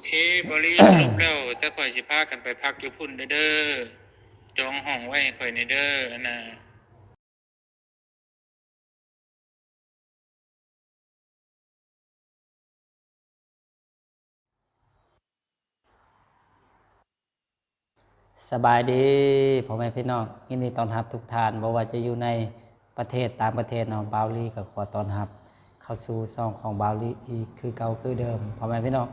ເຄ ບາລີ ສະຫຼຸບແລ້ວ ແຕ່ຂ້ອຍຊິພາກັນໄປພັກຢູ່ພຸ້ນເດີ ຈອງຫ້ອງໄວ້ໃຫ້ຂ້ອຍແດ່ເດີ ອັນນ່າ. ສະບາຍດີພໍ່ແມ່ພີ່ນ້ອງ, ຍິນດີຕ້ອນຮັບທຸກທ່ານ ບໍ່ວ່າຈະຢູ່ໃນປະເທດ ຕ່າງປະເທດເນາະ. ບ່າວລີກໍຂໍຕ້ອນຮັບເຂົ້າສູ່ຊ່ອງຂອງບ່າວລີອີກຄືເກົ່າຄືເດີມ. ພໍ່ແມ່ພີ່ນ້ອງ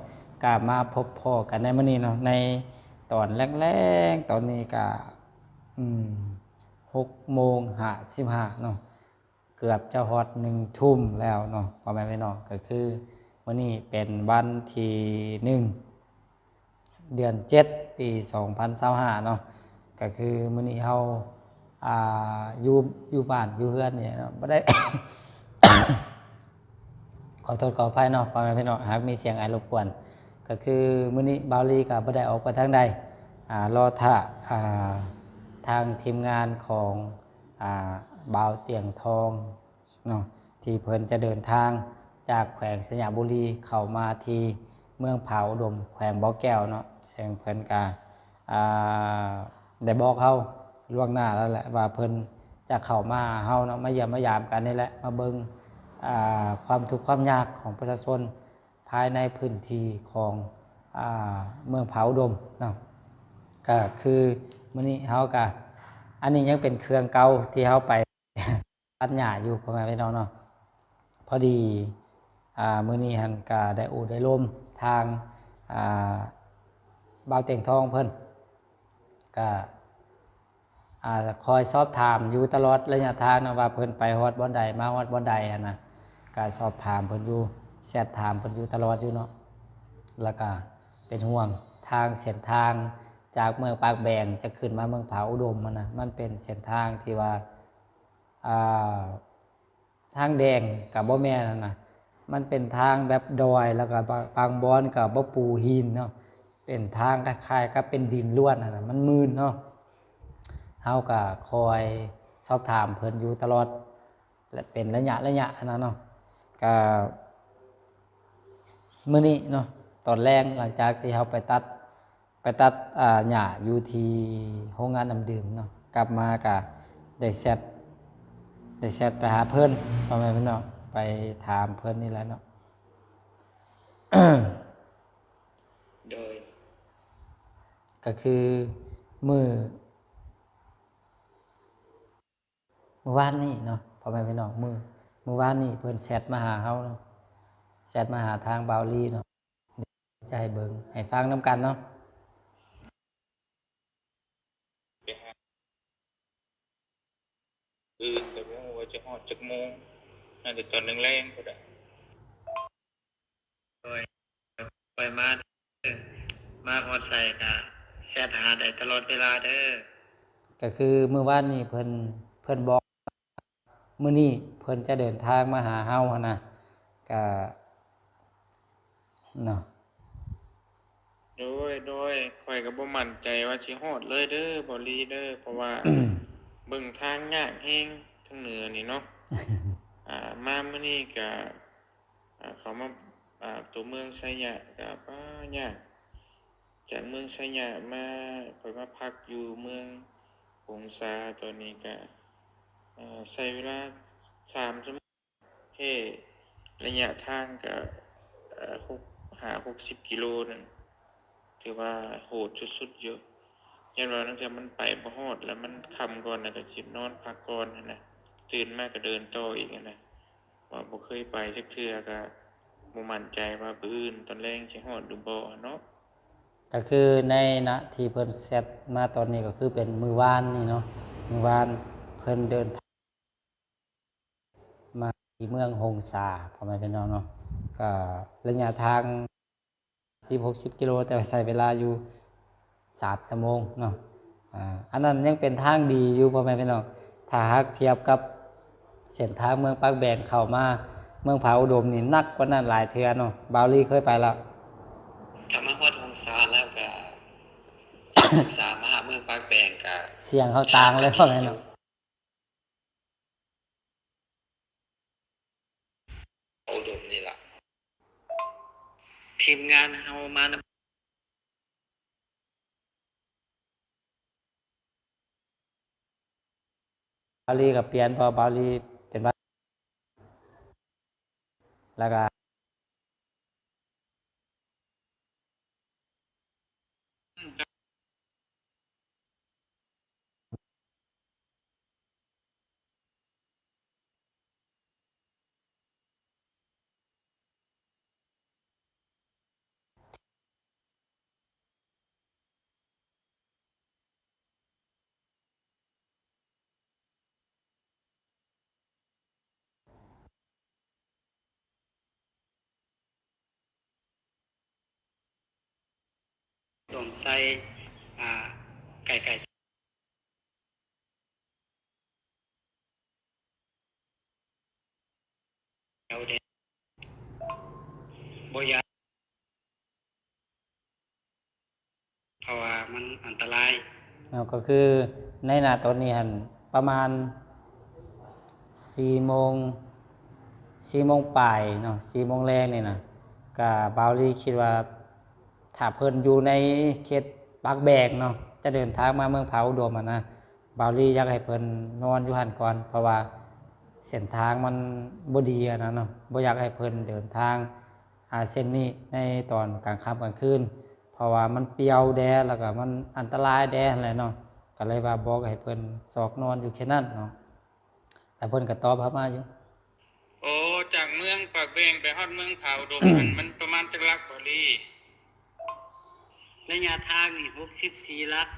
ກໍມາພົບພໍ້ກັນໃນມື້ນີ້ເນາະ ໃນຕອນແລງໆ ຕອນນີ້ກໍ ອືມ ຫົກໂມງຫ້າສິບຫ້າເນາະ. ເກືອບຈະຮອດໜຶ່ງທຸ່ມແລ້ວເນາະ ພໍ່ແມ່ພີ່ນ້ອງ. ກໍຄືມື້ນີ້ເປັນວັນທີໜຶ່ງ ເດືອນເຈັດ ປີສອງພັນຊາວຫ້າເນາະ. ກໍຄືມື້ນີ້ເຮົາ ອ່າ ຢູ່ ຢູ່ບ້ານຢູ່ເຮືອນນີ້ເນາະ ບໍ່ໄດ້ ຂໍໂທດຂໍອະໄພເນາະ ພໍ່ແມ່ພີ່ນ້ອງ ຫາກມີສຽງໄອລົບກວນ. ກໍຄືມື້ນີ້ບ່າວລີກໍບໍ່ໄດ້ອອກໄປທາງໃດ ອ່າ ລໍຖ້າ ອ່າ ທາງທີມງານຂອງ ອ່າ ບ່າວຕຽງທອງເນາະ ທີ່ເພິ່ນຈະເດີນທາງຈາກແຂວງໄຊຍະບູລີ ເຂົ້າມາທີ່ເມືອງຜາອຸດົມ ແຂວງບໍ່ແກ້ວເນາະ. ເຊິ່ງເພິ່ນກະ ອ່າ ໄດ້ບອກເຮົາລ່ວງໜ້າແລ້ວແຫຼະ ວ່າເພິ່ນຈະເຂົ້າມາຫາເຮົາເນາະ ມາຢ້ຽມມາຢາມກັນນີ້ແຫຼະ ມາເບິ່ງ ອ່າ ຄວາມທຸກຄວາມຍາກຂອງປະຊາຊົນ ພາຍໃນພື້ນທີ່ຂອງ ອ່າ ເມືອງຜາອຸດົມເນາະ. ກໍຄືມື້ນີ້ເຮົາກໍ ອັນນີ້ຍັງເປັນເຄື່ອງເກົ່າທີ່ເຮົາໄປຕັດຫຍ້າຢູ່ ພໍ່ແມ່ພີ່ນ້ອງເນາະ. ພໍດີ ອ່າ ມື້ນີ້ຫັ້ນກໍໄດ້ໂອ້ໄດ້ລົມທາງ ອ່າ ບ່າວຕຽງທອງເພິ່ນ ກໍ ອ່າ ຄອຍສອບຖາມຢູ່ຕະຫຼອດໄລຍະທາງເນາະ ວ່າເພິ່ນໄປຮອດບ່ອນໃດ ມາຮອດບ່ອນໃດຫັ້ນນະ. ກະສອບຖາມເພິ່ນຢູ່ ແຊັດຖາມເພິ່ນຢູ່ຕະຫຼອດຢູ່ເນາະ. ແລ້ວກະເປັນຫ່ວງທາງເສັ້ນທາງຈາກເມືອງປາກແບງຈະຂຶ້ນມາເມືອງຜາອຸດົມຫັ້ນນະ ມັນເປັນເສັ້ນທາງທີ່ວ່າ ອ່າ ທາງແດງກໍບໍ່ແມ່ນຫັ້ນນະ ມັນເປັນທາງແບບດອຍ ແລ້ວກໍບາງ ບາງບ່ອນກໍບໍ່ປູຫີນເນາະ ເປັນທາງຄ້າຍໆກັບເປັນດິນລ້ວນຫັ້ນນະ ມັນມື່ນເນາະ. ເຮົາກໍຄອຍສອບຖາມເພິ່ນຢູ່ຕະຫຼອດ ແລະ ເປັນໄລຍະໆຫັ້ນນະເນາະ. ກໍມື້ນີ້ເນາະ ຕອນແລງ ຫຼັງຈາກທີ່ເຮົາໄປຕັດ ໄປຕັດ ອ່າ ຫຍ້າຢູ່ທີ່ໂຮງງານນ້ຳດື່ມເນາະ ກັບມາກະໄດ້ແຊັດ ໄດ້ແຊັດໄປຫາເພິ່ນ ພໍ່ແມ່ພີ່ນ້ອງ ໄປຖາມເພິ່ນນີ້ແຫຼະເນາະ. ໂດຍ ກໍຄືມື້ ມື້ວານນີ້ເນາະ ພໍ່ແມ່ພີ່ນ້ອງ ມື້ ມື້ວານນີ້ເພິ່ນແຊັດມາຫາເຮົາເນາະ ແຊັດມາຫາທາງບ່າວລີເນາະ ຈະໃຫ້ເບິ່ງໃຫ້ຟັງນຳກັນເນາະ. ໄປຫາ ອື່ນກໍບໍ່ຮູ້ວ່າຈະຮອດຈັກໂມງ ໜ້າຈະຕອນແລງໆພຸ້ນແຫຼະ. ໂດຍ ຂ້ອຍມາເດີ ມາຮອດໃສກະແຊັດຫາໄດ້ຕະຫຼອດເວລາເດີ. ກໍຄືມື້ວານນີ້ເພິ່ນ ເພິ່ນບອກ ມື້ນີ້ເພິ່ນຈະເດີນທາງມາຫາເຮົາຫັ້ນນະ ກະ ເນາະ. ໂດຍ ໂດຍ ຂ້ອຍກໍບໍ່ໝັ້ນໃຈວ່າຊິຮອດເລີຍເດີ ບ່າວລີເດີ ເພາະວ່າ ເບິ່ງທາງຍາກແຮງທາງເໜືອນີ້ເນາະ. ອ່າ ມາມື້ນີ້ກະ ອ່າ ເຂົ້າມາ ອ່າ ຕົວເມືອງໄຊຍະກະ ປ້າ ຍາກ. ຈາກເມືອງໄຊຍະມາ ຂ້ອຍມາພັກຢູ່ເມືອງຫົງສາ ຕອນນີ້ກະ ເອີ ໃຊ້ເວລາສາມຊົ່ວໂມງ ແຄ່ໄລຍະທາງກະ ເອີ ຫົກ ຫ້າຫົກສິບກິໂລໜຶ່ງ ຖືວ່າໂຫດສຸດໆຢູ່. ຢ້ານວ່າລາງເທື່ອມັນໄປບໍ່ຮອດ ແລ້ວມັນຄ່ຳກ່ອນ ແລ້ວກະຊິນອນພັກກ່ອນຫັ້ນນະ ຕື່ນມາກະເດີນຕໍ່ອີກຫັ້ນນະ. ວ່າບໍ່ເຄີຍໄປຈັກເທື່ອ ກະບໍ່ໝັ້ນໃຈວ່າມື້ອື່ນຕອນແລງຊິຮອດຫຼືບໍ່ເນາະ. ກໍຄືໃນນະທີ່ເພິ່ນແຊັດມາຕອນນີ້ ກໍຄືເປັນມື້ວານນີ້ເນາະ ມື້ວານເພິ່ນເດີນທາງມາທີ່ເມືອງຫົງສາ ພໍ່ແມ່ພີ່ນ້ອງເນາະ ກໍໄລຍະທາງ ສິບຫົກສິບກິໂລ ແຕ່ວ່າໃຊ້ເວລາຢູ່ສາມຊົ່ວໂມງເນາະ. ອາ ອັນນັ້ນຍັງເປັນທາງດີຢູ່ ພໍ່ແມ່ພີ່ນ້ອງ ຖ້າຫາກທຽບກັບເສັ້ນທາງເມືອງປາກແບງເຂົ້າມາເມືອງຜາອຸດົມນີ້ໜັກກວ່ານັ້ນຫຼາຍເທື່ອເນາະ. ບ່າວລີເຄີຍໄປແລ້ວ ຖ້າມາຮອດຫົງສາແລ້ວກະ ຈາກຫົງສາມາຫາເມືອງປາກແບງກະ ສຽງເຮົາຕ່າງເລີຍ ພໍ່ແມ່ພີ່ນ້ອງ. ອຸດົມນີ້ລະ ທີມງານເຮົາມານຳ ບ່າວລີກໍປ່ຽນ ເພາະວ່າບ່າວລີເປັນຫວັດ ແລ້ວກໍ ຕົງໃສ່ ອ່າ ໄກໆ ແຖວແດນ ບໍ່ຢາກ ເພາະວ່າມັນອັນຕະລາຍເນາະ. ກໍຄືໃນໜ້າຕອນນີ້ຫັ້ນ ປະມານສີ່ໂມງ ສີ່ໂມງປາຍເນາະ ສີ່ໂມງແລງນີ້ນະ ກະບ່າວລີຄິດວ່າ ຖ້າເພິ່ນຢູ່ໃນເຂດປາກແບງເນາະ ຈະເດີນທາງມາເມືອງຜາອຸດົມຫັ້ນນະ ບ່າວລີຢາກໃຫ້ເພິ່ນນອນຢູ່ຫັ້ນກ່ອນ ເພາະວ່າເສັ້ນທາງມັນບໍ່ດີຫັ້ນນະເນາະ ບໍ່ຢາກໃຫ້ເພິ່ນເດີນທາງ ອ່າ ເສັ້ນນີ້ໃນຕອນກາງຄ່ຳກາງຄືນ ເພາະວ່າມັນປ່ຽວແດ່ ແລ້ວກໍມັນອັນຕະລາຍແດ່ຫັ້ນແຫຼະເນາະ ກໍເລີຍວ່າບອກໃຫ້ເພິ່ນຊອກນອນຢູ່ແຄ່ນັ້ນເນາະ ແລ້ວເພິ່ນກໍຕອບເຮົາມາຢູ່. ໂອ້ ຈາກເມືອງປາກແບງໄປຮອດເມືອງຜາອຸດົມຫັ້ນ ມັນປະມານຈັກຫຼັກ ບ່າວລີ? ໄລຍະທາງນີ້ຫົກສິບສີ່ຫຼັກ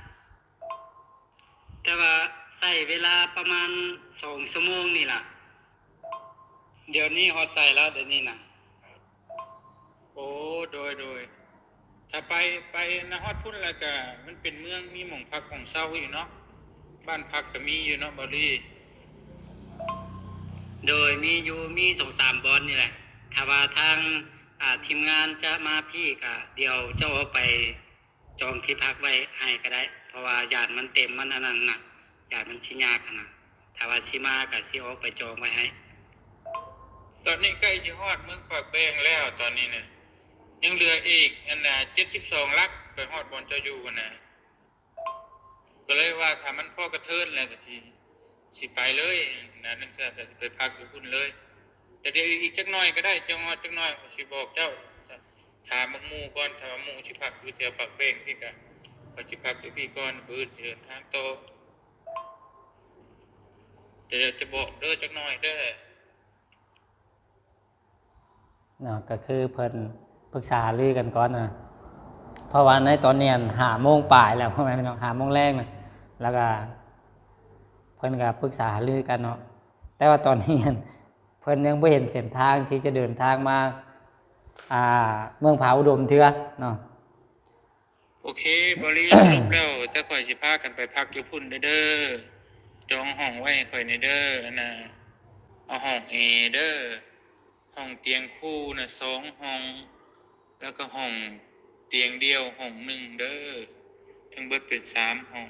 ແຕ່ວ່າໃຊ້ເວລາປະມານສອງຊົ່ວໂມງນີ້ລະ. ດຽວນີ້ຮອດໃສແລ້ວ ດຽວນີ້ນະ? ໂອ້ ໂດຍ ໂດຍ. ຖ້າໄປ ໄປນະຮອດພຸ້ນແລ້ວກະ ມັນເປັນເມືອງ ມີໝ່ອງພັກໝ່ອງເຊົາຢູ່ເນາະ ບ້ານພັກກະມີຢູ່ເນາະ ບ່າວລີ? ໂດຍ ມີຢູ່ ມີສອງສາມບ່ອນນີ້ແຫຼະ. ຖ້າວ່າທາງ ອ່າ ທີມງານຈະມາພີ້ກະ ດຽວເຈົ້າອອກໄປ ຈອງທີ່ພັກໄວ້ໃຫ້ກໍໄດ້ ເພາະວ່າຢ້ານມັນເຕັມ ມັນອັນນັ້ນນະ ຢ້ານມັນຊິຍາກຫັ້ນນະ. ຖ້າວ່າຊິມາກໍຊິອອກໄປຈອງໄວ້ໃຫ້. ຕອນນີ້ໃກ້ຊິຮອດເມືອງປາກແບງແລ້ວ ຕອນນີ້ນະ ຍັງເຫຼືອອີກອັນນະ ເຈັດສິບສອງຫຼັກ ໄປຮອດບ່ອນເຈົ້າຢູ່ຫັ້ນນະ. ກໍເລີຍວ່າຖ້າມັນພໍກະເທີນແລ້ວກໍຊິ ຊິໄປເລີຍນະ ນັ້ນຈະໄປພັກຢູ່ພຸ້ນເລີຍ. ແຕ່ດຽວອີກຈັກໜ້ອຍກໍໄດ້ ຈັກຮອດຈັກໜ້ອຍຂ້ອຍຊິບອກເຈົ້າ. ຖາມໝູ່ກ່ອນ ຖ້າວ່າໝູ່ຊິພັກຢູ່ແຖວປາກແບງພີ້ກະ ຂ້ອຍຊິພັກຢູ່ພີ້ກ່ອນ ມື້ອື່ນຊິເດີນທາງຕໍ່. ແຕ່ດຽວຈະບອກເດີ ຈັກໜ້ອຍເດີ. ເນາະ ກໍຄືເພິ່ນປຶກສາຫາລືກັນກ່ອນນະ ເພາະວ່າໃນຕອນນີ້ຫັ້ນຫ້າໂມງປາຍແລ້ວ ພໍ່ແມ່ພີ່ນ້ອງ ຫ້າໂມງແລງນະ ແລ້ວກໍເພິ່ນກໍປຶກສາຫາລືກັນເນາະ. ແຕ່ວ່າຕອນນີ້ຫັ້ນເພິ່ນຍັງບໍ່ເຫັນເສັ້ນທາງທີ່ຈະເດີນທາງມາ ອ່າ ເມືອງຜາອຸດົມເທື່ອເນາະ. ໂອເຄ ບໍລິ ສະຫຼຸບແລ້ວ ແຕ່ຂ້ອຍຊິພາກັນໄປພັກຢູ່ພຸ້ນເດີ ຈອງຫ້ອງໄວ້ໃຫ້ຂ້ອຍແດ່ເດີ ອັນນ່າ ເອົາຫ້ອງແອເດີ ຫ້ອງຕຽງຄູ່ນະສອງຫ້ອງ ແລ້ວກໍຫ້ອງຕຽງດ່ຽວຫ້ອງໜຶ່ງເດີ ທັງເບິດເປັນສາມຫ້ອງ.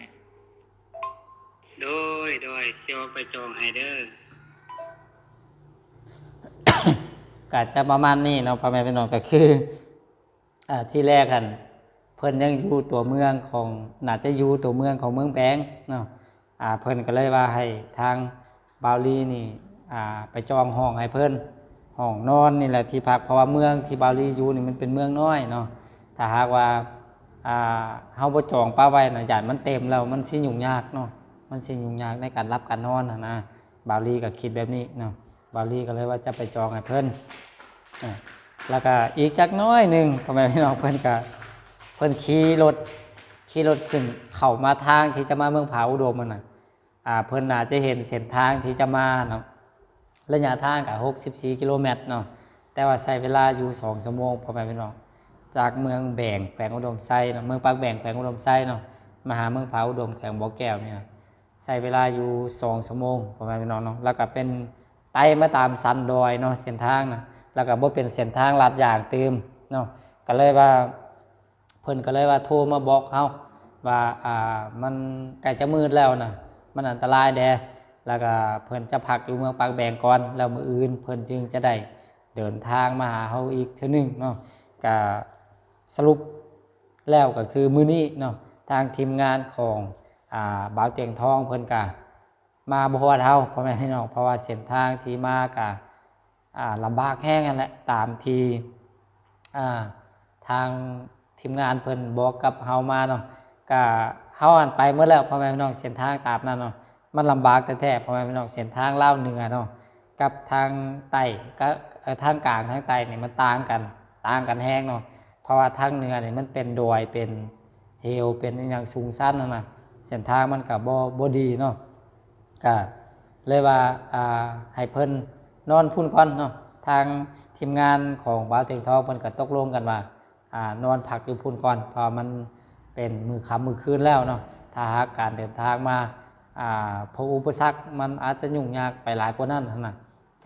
ໂດຍ ໂດຍ ຊິອອກໄປຈອງໃຫ້ເດີ. ກະຈະປະມານນີ້ເນາະ ພໍ່ແມ່ພີ່ນ້ອງ ກໍຄື ອ່າ ທີແລກຫັ້ນເພິ່ນຍັງຢູ່ຕົວເມືອງຂອງ ໜ້າຈະຢູ່ຕົວເມືອງຂອງເມືອງແບງເນາະ. ອ່າ ເພິ່ນກໍເລີຍວ່າໃຫ້ທາງບ່າວລີນີ້ ອ່າ ໄປຈອງຫ້ອງໃຫ້ເພິ່ນ ຫ້ອງນອນນີ້ແຫຼະທີ່ພັກ ເພາະວ່າເມືອງທີ່ບ່າວລີຢູ່ນີ້ມັນເປັນເມືອງນ້ອຍເນາະ. ຖ້າຫາກວ່າ ອ່າ ເຮົາບໍ່ຈອງປະໄວ້ນະ ຢ້ານມັນເຕັມແລ້ວມັນຊິຫຍຸ້ງຍາກເນາະ ມັນຊິຫຍຸ້ງຍາກໃນການຫຼັບການນອນຫັ້ນນະ. ບ່າວລີກໍຄິດແບບນີ້ເນາະ ບ່າວລີກໍເລີຍວ່າຈະໄປຈອງໃຫ້ເພິ່ນ. ອ່າ ແລ້ວກໍອີກຈັກໜ້ອຍໜຶ່ງ ພໍ່ແມ່ພີ່ນ້ອງ ເພິ່ນກໍ ເພິ່ນຂີ່ລົດ ຂີ່ລົດຂຶ້ນເຂົ້າມາທາງທີ່ຈະມາເມືອງຜາອຸດົມຫັ້ນນະ. ອ່າ ເພິ່ນໜ້າຈະເຫັນເສັ້ນທາງທີ່ຈະມາເນາະ ໄລຍະທາງກໍຫົກສິບສີ່ກິໂລແມັດເນາະ ແຕ່ວ່າໃຊ້ເວລາຢູ່ສອງຊົ່ວໂມງ ພໍ່ແມ່ພີ່ນ້ອງ. ຈາກເມືອງແບງ ແຂວງອຸດົມໄຊເນາະ ເມືອງປາກແບງ ແຂວງອຸດົມໄຊເນາະ ມາຫາເມືອງຜາອຸດົມ ແຂວງບໍ່ແກ້ວນີ້ນະ ໃຊ້ເວລາຢູ່ສອງຊົ່ວໂມງ ພໍ່ແມ່ພີ່ນ້ອງເນາະ. ແລ້ວກໍເປັນໄຕ່ມາຕາມສັນດອຍເນາະ ເສັ້ນທາງນະ ແລ້ວກໍບໍ່ເປັນເສັ້ນທາງລາດຢາງຕື່ມເນາະ ກໍເລີຍວ່າ ເພິ່ນກໍເລີຍວ່າໂທມາບອກເຮົາວ່າ ອ່າ ມັນໃກ້ຈະມືດແລ້ວນະ ມັນອັນຕະລາຍແດ່ ແລ້ວກໍເພິ່ນຈະພັກຢູ່ເມືອງປາກແບງກ່ອນ ແລ້ວມື້ອື່ນເພິ່ນຈຶ່ງຈະໄດ້ເດີນທາງມາຫາເຮົາອີກເທື່ອໜຶ່ງເນາະ. ກະສະຫຼຸບແລ້ວກໍຄືມື້ນີ້ເນາະ ທາງທີມງານຂອງ ອ່າ ບ່າວຕຽງທອງເພິ່ນກະ ມາບໍ່ຮອດເຮົາ ພໍ່ແມ່ພີ່ນ້ອງ ເພາະວ່າເສັ້ນທາງທີ່ມາກະ ອ່າ ລຳບາກແຮງຫັ້ນແຫຼະ ຕາມທີ່ ອ່າ ທາງທີມງານເພິ່ນບອກກັບເຮົາມາເນາະ ກະເຮົາຫັ້ນໄປໝົດແລ້ວ ພໍ່ແມ່ພີ່ນ້ອງ ເສັ້ນທາງຕາມນັ້ນເນາະ ມັນລຳບາກແທ້ໆ ພໍ່ແມ່ພີ່ນ້ອງ ເສັ້ນທາງລາວເໜືອເນາະ ກັບທາງໃຕ້ ກະ ເອີ ທາງກາງທາງໃຕ້ນີ້ມັນຕ່າງກັນ ຕ່າງກັນແຮງເນາະ ເພາະວ່າທາງເໜືອນີ້ມັນເປັນດອຍ ເປັນເຫວ ເປັນອີ່ຫຍັງສູງຊັນຫັ້ນນະ ເສັ້ນທາງມັນກະບໍ່ ບໍ່ດີເນາະ ກະເລີຍວ່າ ອ່າ ໃຫ້ເພິ່ນນອນພຸ້ນກ່ອນເນາະ ທາງທີມງານຂອງບ່າວຕຽງທອງເພິ່ນກະຕົກລົງກັນວ່າ ອ່າ ນອນພັກຢູ່ພຸ້ນກ່ອນ ເພາະວ່າມັນເປັນມື້ຄ່ຳມື້ຄືນແລ້ວເນາະ ຖ້າຫາກການເດີນທາງມາ ອ່າ ພົບອຸປະສັກ ມັນອາດຈະຫຍຸ້ງຍາກໄປຫຼາຍກວ່ານັ້ນຫັ້ນນະ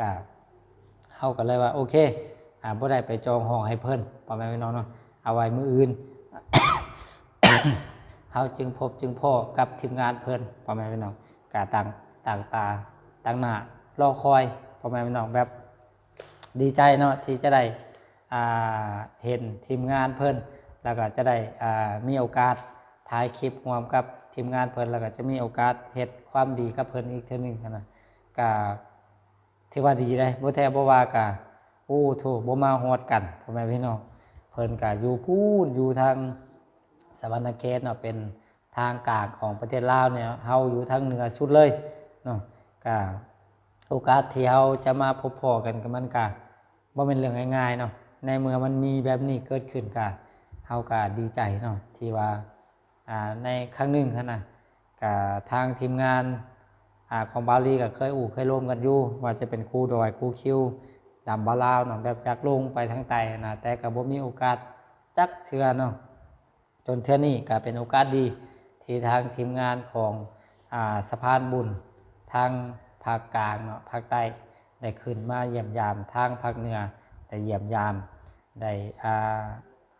ກະ ເຮົາກະເລີຍວ່າ ໂອເຄ ອ່າ ບໍ່ໄດ້ໄປຈອງຫ້ອງໃຫ້ເພິ່ນ ພໍ່ແມ່ພີ່ນ້ອງເນາະ ເອົາໄວ້ມື້ອື່ນ ເຮົາຈຶ່ງພົບຈຶ່ງພໍ້ກັບທີມງານເພິ່ນ ພໍ່ແມ່ພີ່ນ້ອງ ກະຕັ້ງ ຕັ້ງຕາ ຕັ້ງໜ້າລໍຄອຍ ພໍ່ແມ່ພີ່ນ້ອງ ແບບດີໃຈເນາະ ທີ່ຈະໄດ້ ອ່າ ເຫັນທີມງານເພິ່ນ ແລ້ວກະຈະໄດ້ ອ່າ ມີໂອກາດຖ່າຍຄລິບຮ່ວມກັບທີມງານເພິ່ນ ແລ້ວກະຈະມີໂອກາດເຮັດຄວາມດີກັບເພິ່ນອີກເທື່ອໜຶ່ງຫັ້ນນະ ກະ ຖືວ່າດີເດ້ ບໍ່ແທ້ບໍ່ວ່າກະ ໂອ້ໂທ້ ບໍ່ມາຮອດກັນ ພໍ່ແມ່ພີ່ນ້ອງ ເພິ່ນກະຢູ່ພຸ້ນ ຢູ່ທາງສະຫວັນນະເຂດເນາະ ເປັນທາງກາງຂອງປະເທດລາວນີ້ ເຮົາຢູ່ທາງເໜືອສຸດເລີຍເນາະ ກະໂອກາດທີ່ເຮົາຈະມາພົບພໍ້ກັນ ກະມັນກະບໍ່ແມ່ນເລື່ອງງ່າຍໆເນາະ ໃນເມື່ອມັນມີແບບນີ້ເກີດຂຶ້ນ ກະເຮົາກະດີໃຈເນາະ ທີ່ວ່າ ອ່າ ໃນຄັ້ງໜຶ່ງຫັ້ນນະ ກະທາງທີມງານ ອ່າ ຂອງບ່າວລີກະເຄີຍອູ່ເຄີຍລົມກັນຢູ່ ວ່າຈະເປັນຄູດອຍ ຄູຄິວ ດຳບ່າວລາວເນາະ ແບບຢາກລົງໄປທາງໃຕ້ຫັ້ນນະ ແຕ່ກະບໍ່ມີໂອກາດຈັກເທື່ອເນາະ ຈົນເທື່ອນີ້ກະເປັນໂອກາດດີທີ່ທາງທີມງານຂອງ ອ່າ ສະພານບຸນທາງພາກກາງເນາະ ພາກໃຕ້ ໄດ້ຂຶ້ນມາຢ້ຽມຢາມທາງພາກເໜືອ ໄດ້ຢ້ຽມຢາມ ໄດ້ ອ່າ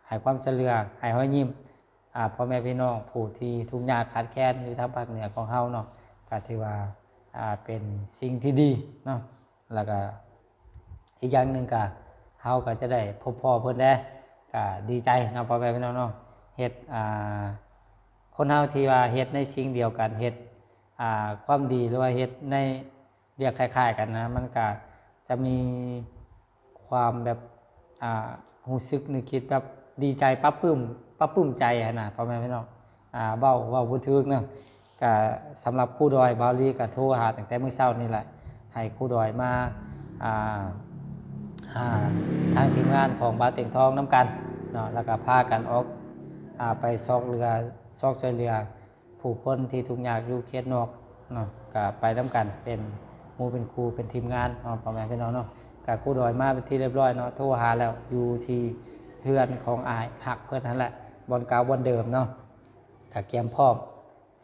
ໃຫ້ຄວາມຊ່ວຍເຫຼືອ ໃຫ້ຮອຍຍິ້ມ ອ່າ ພໍ່ແມ່ພີ່ນ້ອງຜູ້ທີ່ທຸກຍາກຂາດແຄນຢູ່ທາງພາກເໜືອຂອງເຮົາເນາະ ກະຖືວ່າ ອ່າ ເປັນສິ່ງທີ່ດີເນາະ ແລ້ວກະອີກຢ່າງໜຶ່ງກະ ເຮົາກະຈະໄດ້ພົບພໍ້ເພິ່ນແດ່ ກະດີໃຈເນາະ ພໍ່ແມ່ພີ່ນ້ອງເນາະ ເຮັດ ອ່າ ຄົນເຮົາທີ່ວ່າເຮັດໃນສິ່ງດຽວກັນ ເຮັດ ອ່າ ຄວາມດີ ຫຼືວ່າເຮັດໃນ ວຽກຄ້າຍໆກັນນະ ມັນກະຈະມີຄວາມແບບ ອ່າ ຮູ້ສຶກນຶກຄິດແບບດີໃຈ ປາບປຶ້ມ ປາບປຶ້ມໃຈຫັ້ນນະ ພໍ່ແມ່ພີ່ນ້ອງ ອ່າ ເວົ້າ ເວົ້າບໍ່ຖືກເນາະ ກະສຳລັບຄູດອຍ ບ່າວລີກະໂທຫາຕັ້ງແຕ່ມື້ເຊົ້ານີ້ແຫຼະ ໃຫ້ຄູດອຍມາ ອ່າ ຫາທາງທີມງານຂອງບ່າວຕຽງທອງນຳກັນເນາະ ແລ້ວກະພາກັນອອກ ອ່າ ໄປຊອກເຫຼືອ ຊອກຊ່ວຍເຫຼືອ ຜູ້ຄົນທີ່ທຸກຍາກຢູ່ເຂດນອກເນາະ ກະໄປນຳກັນເປັນໝູ່ເປັນຄູ່ເປັນທີມງານເນາະ ພໍ່ແມ່ພີ່ນ້ອງເນາະ ກະຄູດອຍມາເປັນທີ່ຮຽບຮ້ອຍເນາະ ໂທຫາແລ້ວ ຢູ່ທີ່ເຮືອນຂອງອ້າຍຮັກເພິ່ນຫັ້ນແຫຼະ ບ່ອນເກົ່າບ່ອນເດີມເນາະ ກະກຽມພ້ອມ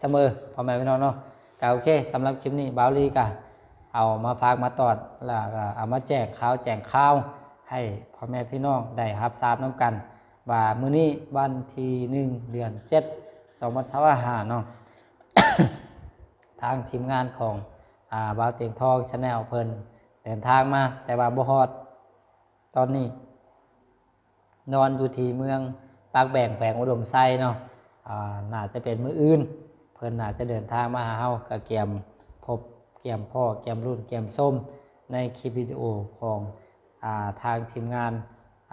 ສະເໝີ ພໍ່ແມ່ພີ່ນ້ອງເນາະ ກະໂອເຄ ສຳລັບຄລິບນີ້ບ່າວລີກະເອົາມາຝາກມາຕ້ອນ ແລ້ວກະເອົາມາແຈ້ງຂ່າວແຈ້ງຄາວໃຫ້ພໍ່ແມ່ພີ່ນ້ອງໄດ້ຮັບຊາບນຳກັນ ວ່າມື້ນີ້ວັນທີໜຶ່ງ ເດືອນເຈັດ ສອງພັນຊາວຫ້າເນາະ ທາງທີມງານຂອງ ອ່າ ບ່າວຕຽງທອງ Channel ເພິ່ນເດີນທາງມາ ແຕ່ວ່າບໍ່ຮອດຕອນນີ້ ນອນຢູ່ທີ່ເມືອງປາກແບງ ແຂວງອຸດົມໄຊເນາະ ອ່າ ໜ້າຈະເປັນມື້ອື່ນ ເພິ່ນໜ້າຈະເດີນທາງມາຫາເຮົາ ກະກຽມພົບ ກຽມພໍ້ ກຽມລຸ້ນ ກຽມຊົມໃນຄລິບວິດີໂອຂອງ ອ່າ ທາງທີມງານ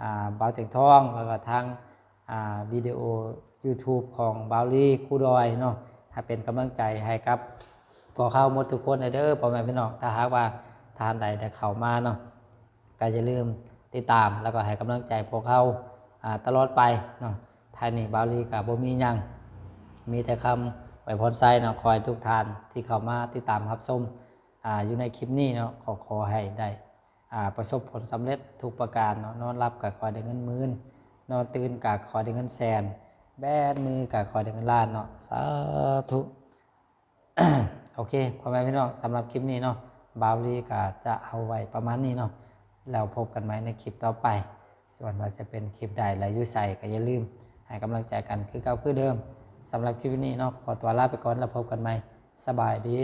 ອ່າ ບ່າວຕຽງທອງ ແລ້ວກະທາງ ອ່າ ວິດີໂອ YouTube ຂອງບ່າວລີ ຄູດອຍເນາະ ໃຫ້ເປັນກຳລັງໃຈໃຫ້ກັບພວກເຮົາໝົດທຸກຄົນເດີ ພໍ່ແມ່ພີ່ນ້ອງ ຖ້າຫາກວ່າທ່ານໃດໄດ້ເຂົ້າມາເນາະ ກະຢ່າລືມຕິດຕາມ ແລ້ວກະໃຫ້ກຳລັງໃຈພວກເຮົາ ອ່າ ຕະຫຼອດໄປເນາະ ທ້າຍນີ້ບ່າວລີກະບໍ່ມີຫຍັງ ມີແຕ່ຄຳອວຍພອນໄຊເນາະ ຂໍໃຫ້ທຸກທ່ານທີ່ເຂົ້າມາຕິດຕາມຮັບຊົມ ອ່າ ຢູ່ໃນຄລິບນີ້ເນາະ ຂໍ ຂໍໃຫ້ໄດ້ ອ່າ ປະສົບຜົນສຳເລັດທຸກປະການເນາະ ນອນຫຼັບກະຂໍໃຫ້ໄດ້ເງິນໝື່ນ ນອນຕື່ນກະຂໍໃຫ້ໄດ້ເງິນແສນ ແບມືກະຂໍໃຫ້ໄດ້ເງິນລ້ານເນາະ ສາທຸ ໂອເຄ ພໍ່ແມ່ພີ່ນ້ອງ ສຳລັບຄລິບນີ້ເນາະ ບ່າວລີກະຈະເອົາໄວ້ປະມານນີ້ເນາະ ແລ້ວພົບກັນໃໝ່ໃນຄລິບຕໍ່ໄປ ສ່ວນວ່າຈະເປັນຄລິບໃດ ແລະ ຢູ່ໃສ ກະຢ່າລືມໃຫ້ກຳລັງໃຈກັນຄືເກົ່າຄືເດີມ ສຳລັບຄລິບນີ້ເນາະ ຂໍຕົວລາໄປກ່ອນ ແລ້ວພົບກັນໃໝ່ ສະບາຍດີ.